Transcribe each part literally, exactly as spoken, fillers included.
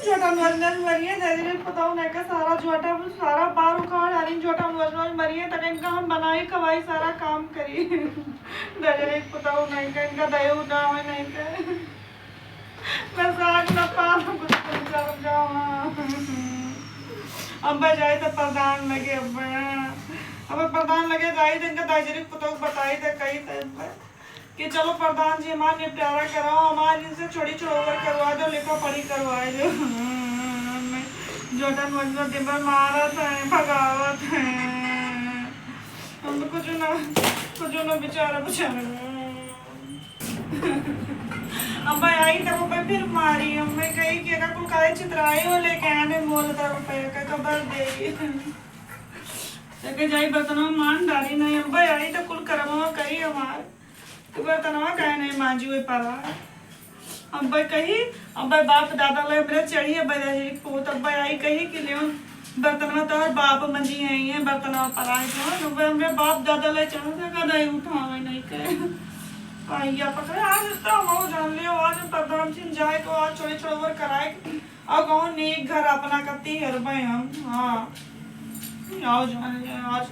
झोटा नोच नोच मरिए, दहिजरे के पतोहू नहीं का सारा झोटा, सारा बार उखाड़ डाली, झोटा नोच नोच मरिए, तक इनका हम बनाई खवाई, सारा काम करी। दहिजरे के पतोहू नहीं का, इनका दहेज ना होए नहीं का। ना साग ना पान, कुछ नहीं, सब जाओ, हाँ। अब जाई तो प्रधान लगे, अब, अब प्रधान लगे जाई तो इनका दहिजरे के पतोहू बताई तो कही तो कि चलो प्रधान जी हमार निपटारा कराओ, हमार इनसे छोड़ी छोड़ोवर करवा दो, लिखा पढ़ी करवा दो। झोटा नोच नोच दिन भर मारत है, भगावत है। हम तो कुछ ना, कुछ ना बेचारा, बेचारा। अम्मा आई तब ओपे फिर मारी। अम्मा कही कि एका कुल काहे चितराए हो, लेके आने बोल तर ओपे का कबर दे। लेके जाई बर्तनवा मान डाली नहीं। अम्मा आई तो कुल करमवा करी हमार। तो बर्तनवा काहे नहीं मांजी हुए पारा। अब्बे कही, अब्बे बाप दादा ले हमरे चढ़ी, अब्बे रही पूत, अब्बे आई कही कि लेवन बर्तनवा तोहर बाप मंजी आई है, बर्तनवा पराए जो, तो अब्बे हमरे बाप दादा ले चढ़ सका नहीं, उठावे नहीं कहे। आइया पकड़े, आज तो हम जान लियो, आज प्रधान सिंह जाए को, आज छोड़ी छोड़ोवर कराए के, और कहूँ नीक घर अपना कत्ती हेरबे हम, हाँ। आओ जान ले, आज,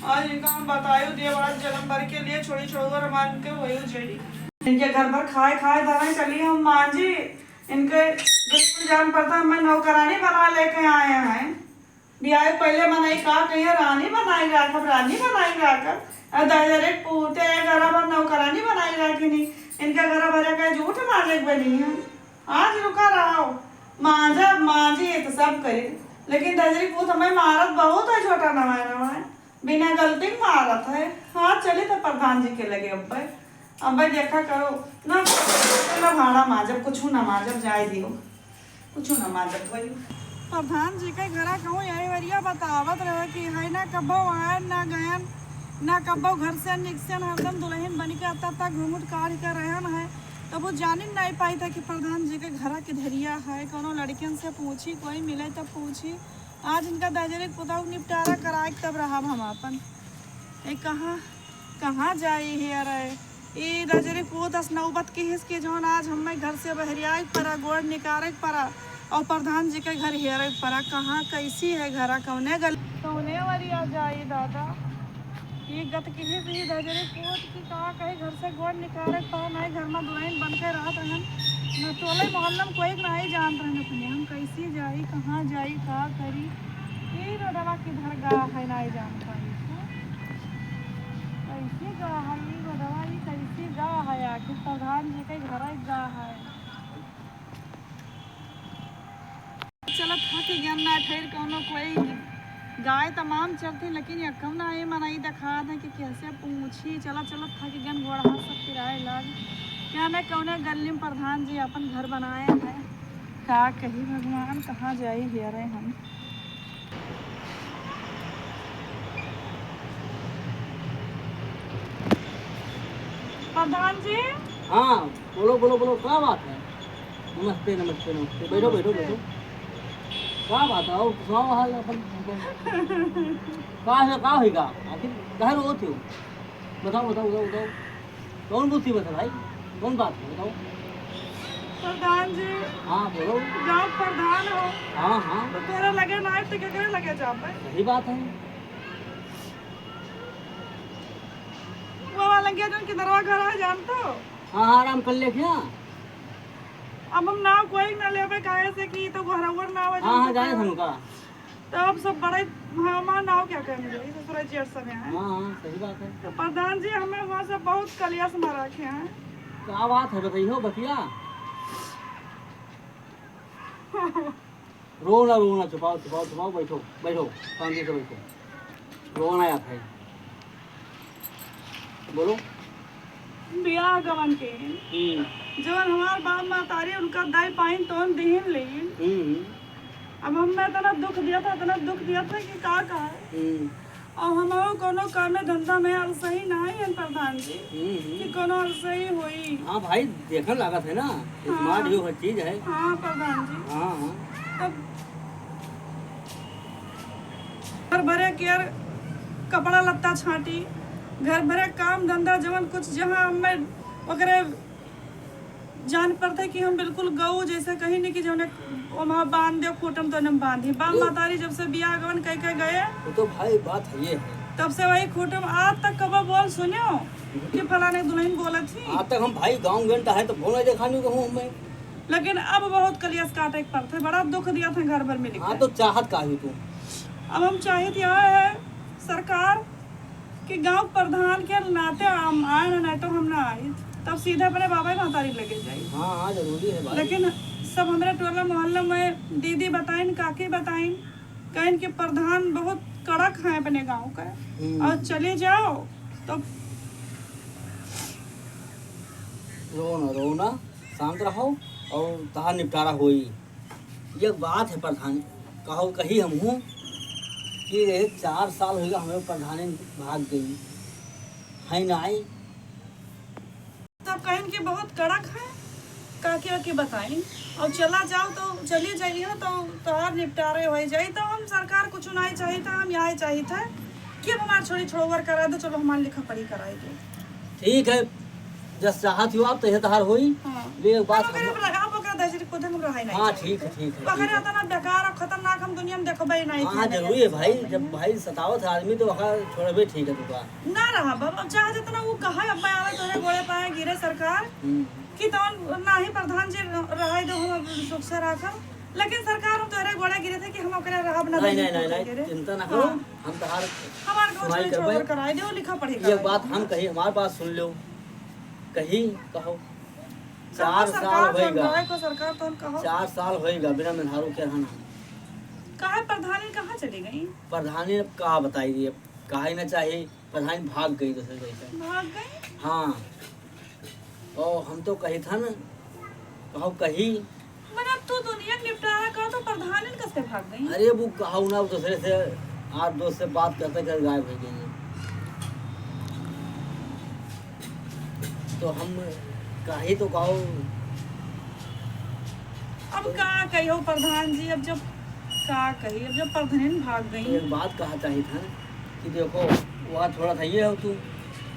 आज इनका हम बतायो देव, आज जन्म भर के लिए छोड़ी छोड़ोवर मान के वही जड़ी। इनके घर पर खाए खाए धरे चली हम मांजी। इनके बिल्कुल जान पड़ता, हमें नौकरानी बना लेके आए हैं। बियाह पहले मनई का कहिए, रानी बनाई राखब, रानी बनाई राखब। और दहिजरे के पूते घर पर नौकरानी बनाई राखी नहीं। इनका घर भरे का झूठ मालिक बनी है। आज रुका रहो, मांजब, मांजी तो सब करी, लेकिन दहिजरे के पूत हमें मारत बहुत है, झोटा नवाए नवाए। बिना गलती के मारत है। हाँ, चली तो प्रधान जी के लगे अब्बे। अब्बे देखा करो ना, ना भाड़ा माजब, कुछ ना माजब, जाए दियो, कुछ ना माजब भाई। प्रधान जी के घरा कहूँ यही वरिया बतावत रहे कि है ना कब्बो आयन ना गयन, ना कब्बो घर से निकसन, हरदम दुल्हन बन के अत्ता तक घूंघट काढ़ के रहन है। तब वो जानिन नहीं पाई था कि प्रधान जी के घरा के धरिया है, कोनो लड़कियन से पूछी, कोई मिले तब पूछी। आज इनका दहिजरे के पुतहु के निपटारा कराए के तब रहब हम आपन। ए, कहाँ, कहाँ जाई हेरे? ए दहिजरे के पूत अस नौबत किहिस के जौन आज हमें घर से बहरियाए के परा, गोड़ निकारे के परा, और प्रधान जी के घर हेरे के परा। कहाँ, कैसी है घरा, कौने गली, कौने वरिया जाई दादा? ये गत किहिस ही दहिजरे के पूत कि का कही, घर से गोड़ निकारे के परा, नहीं घर में दुल्हन बन के रहत रहन, न टोले मोहल्ला में कोई के नहीं जानत रहन अपने। हम कैसे जाई, कहाँ जाई, का करी? ई रोडवा किधर गा है, नहीं जान पाई। कैसे गा है ई रोडवा, ई कैसे गा है आखिर? प्रधान जी के घर गा है। चलत थक गन ना, ठहर कौनो कोई गाय तमाम चरती, लेकिन यक्कम ना ये मनई देखात है कि कैसे पूछी। चलत चलत थक गन, गोड़ हाथ सब पिराए लाग। क्या ना कौने गली में प्रधान जी अपन घर बनाए हैं। का कही भगवान, कहाँ जाई हेरे हम। प्रधान जी। हाँ, बोलो, बोलो, बोलो, का बात है? नमस्ते, नमस्ते, नमस्ते। बैठो, बैठो, नमस्ते। बैठो। का बात है? और सुनाओ हाल अपन। का है, का होइगा? आखिर काहे रोवत हो? बताओ, बताओ, बताओ, बताओ। कौन मुसीबत है भाई? कौन बात है? बताओ। प्रधान जी। हाँ, बोलो। गाँव प्रधान हो। हाँ, हाँ। तो तोरा लगे ना आए तो केकरे लगे जाबे? सही बात है। वो वाला लगे जौन किनरवा घर है, जानत हो? हाँ, हाँ, राम कल्याण के यहाँ। अब हम नाव कोई ना लेबे, काहे से कि ई तो घरवर नाव है, हाँ, हाँ, जानत हो जाने का। थे उनका। तो अब सब बड़े, हाँ, हमार नाव क्या कहेंगे, ई ससुरा जेठ सब यहाँ है। हाँ, हाँ, सही बात है। तो प्रधान जी हमें वहाँ से बहुत कलिया से मारा के हैं। क्या बात है, बताइए बतिया। रो ना, रो ना, चुपाओ, चुपाओ, चुपाओ, बैठो, बैठो, शांति से बैठो। रोना आता है। बोलो। बियाह गवन के हम्म। जवन हमार बाप महतारी उनका दाई पाइन तोन दिहिन लेन। हम्म। अब हमें इतना दुख दिया था, इतना दुख दिया था कि का कहा। हम्म। और हम कोनो काम में धंधा में अलसही नहीं है प्रधान जी, हम्म, हम्म। कि कोनो अलसही होई। हाँ भाई, देखन लागत है ना, हाँ। Smart जो हर चीज है। हाँ प्रधान जी। हाँ, हाँ। तब घर भरे केयर, कपड़ा लत्ता छाटी, घर भरे काम धंधा जवन कुछ जहाँ हमें ओकरे जान पड़ते कि हम बिल्कुल गऊ जैसे कहीं नहीं कि जौने ओमा बांध दे खूँटम तो हम बांधी। बाप महतारी जब से बियाह गवन कह के गए, वो तो भाई बात है, ये है। तब से वही खूँटम आज तक कबो बोल सुन्यो कि फलाने दुल्हन बोलत ही। आज तक हम भाई गाँव गए तो है तो बोला देखा नहीं कहूँ हमें। लेकिन अब बहुत कलियस काटे के पड़ते, बड़ा दुख दिया था घर भर मिल के। हाँ, तो चाहत का ही तू? अब हम चाहित यह है सरकार कि गाँव प्रधान के नाते हम आए ना, नहीं तो हम ना आई, तब सीधे अपने बाबा ही महतारी लगे जाई। हाँ, हाँ, जरूरी है भाई। लेकिन सब हमरे टोला मोहल्ला में दीदी बताइन, काकी बताइन, कहिन कि प्रधान बहुत कड़क है अपने गाँव का, हम्म। और चले जाओ तो रो ना, रो ना, शांत रहो और तहार निपटारा होई। ये बात है प्रधान, कहो कही हमहूँ कि ये चार साल होइगा हमें प्रधानी भाग गई, है ना आई। तब कहिन कि बहुत कड़क है, काकी वाकी बताइन, और चला जाओ तो चली जाइए तो तोहार निपटारे हो जाई। तो हम सरकार कुछ नहीं चाहिए था, हम यही चाहिए था कि अब हमार छोड़ी छोड़वर करा दो, चलो हमार लिखा पढ़ी कराई दो। ठीक है, जस चाहत हो आप, तो ये तहार होई। हाँ। ले, एक बात हम ओकरे हम पर लगा, हम ओकरा दहशत को हम रहाई नहीं हाँ, चाहिए। ठीक है, ठीक है, ओकरे ठीक है। इतना बेकार और खतरनाक हम दुनिया में देखबे ही नहीं हाँ, थे। जरूरी है भाई, जब भाई सतावत है आदमी, तो ओकरा छोड़बे ठीक है, तू का। ना रहा बाबा, अब चाहे जितना वो कहे, अब मैं आवे तोरे गोड़े पाए गिरे सरकार, हम्म। कि तौन ना ही प्रधान जी रहाई दो, हम अब सुख से रखब। लेकिन सरकार, हम तोहरे गोड़े गिरे थे कि हम ओकरे रहब ना नहीं, देंगे नहीं, नहीं, कुछ नहीं, गिरे। चिंता ना करो, हाँ। हम तहार हमार को सुनाई छोड़ करबे। छोड़ कराई दो, लिखा पढ़ी ये कराई बात दो। हम कही, हमार बात सुन लो, कही, कहो। कहो चार सरकार, साल होइगा। समझावे को सरकार, तो हम कहो। चार साल होइगा बिना मेहरारू के रहना। काहे प्रधानी कहाँ चली गई? प्रधानी अब का बताई, अब काहे ना चाही, प्रधानी भाग गई दूसरे जगह। भाग गई? हाँ। और हम तो कही था ना, कहो कही। मने तू दुनिया के निपटारा कर तो प्रधान कस के भाग गई? अरे वो कहा ना, वो दूसरे से आठ दोस्त से बात करते करते गायब हो गई है। तो हम काहे तो कहो। अब का कहियो प्रधान जी, अब जब का कही, अब जब प्रधान भाग गई। तो एक बात कहा चाहिए था ना कि देखो, वहाँ थोड़ा था ये हो तू।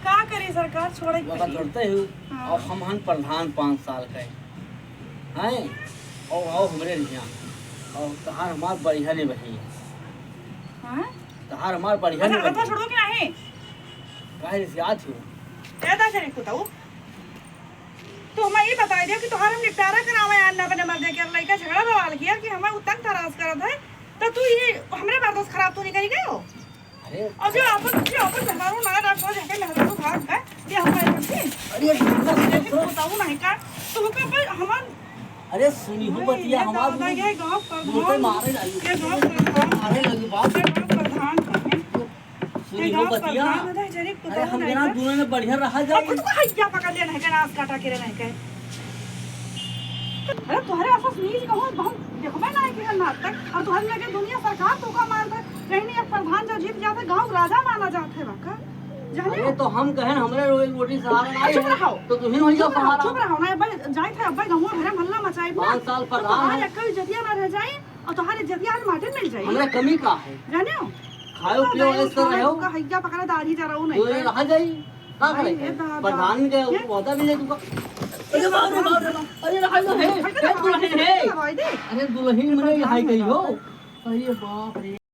का करी सरकार, छोड़े के वहाँ पड़ी। छोड़ते हो। हाँ। और हम हन प्रधान पाँच साल का है, हैं? और आओ हमरे यहाँ, और तहार हमार बढ़िया नहीं बही। हाँ? तहार हमार बढ़िया अच्छा, नहीं हाथवा बही। छोड़ो कि नहीं? काहे रिसियात हो? ए, दा से कुताऊ। तू हमें ई बताई दियो कि तोहार हम निपटारा करावे आन ना अपने मर्दे के लइका झगड़ा बवाल किया कि हमें उ तंग तरास करत है, तो तू ये हमरे बर्दाश्त खराब तू नहीं करी गयो? अरे और जो आपन, जो आपन मेहरारू ना राखो, जाके मेहरारू भाग का, ये हम नहीं करते। अरे, ये बताऊ नहीं का, तू का पर हमार अरे, सुनी हो ओए, बतिया ये हमार दादा, ये गाँव प्रधान, ये मारे लागी। ये गाँव प्रधान, मारे लागी बाप। ये गाँव प्रधान, सुनी हो बतिया। अरे, हम जना दोनों ने बढ़िया रहा जाए। अब तू हैया पकड़ ले नहीं के, नास काटा के रे नहीं के। अरे, तोहरे आसपास नीच कहूँ, हम देखबे ना है कि हम आज तक। और तोहरे लगे दुनिया सरकार तो का मानत है, कहीं नहीं एक प्रधान जो जीत जात है, गाँव राजा माना जात है, वाका। जाने? अरे, तो हम कहें, हमरे रोजी रोटी सहारा नहीं चुप है, रहो। तो तुहिन हो जाओ चुप रहो, सहारा। चुप रहो, ना, अब जाए थे, अब गाँव भरे हल्ला मचाई ना। पाँच साल तो प्रधान तोहार है। एक इज्जतिया ना रह जाए। और तोहार इज्जतिया आज माटी मिल जाई। हमरा कमी का है? जाने हो? खायो पियो ऐसे रहो। का हैया पकड़ा दाढ़ी जा रहो नहीं। तो ये रहा जाई। का भाई, करे? ये दादा। प्रधान के ये वादा भी नहीं तुमको। अरे बाप रे, बाप रे, बाप। अरे रहा दो, हे, हे, दुल्हन, हे। भाई दे। अरे दुल्हन मने ये हाय कही हो। अरे बाप रे।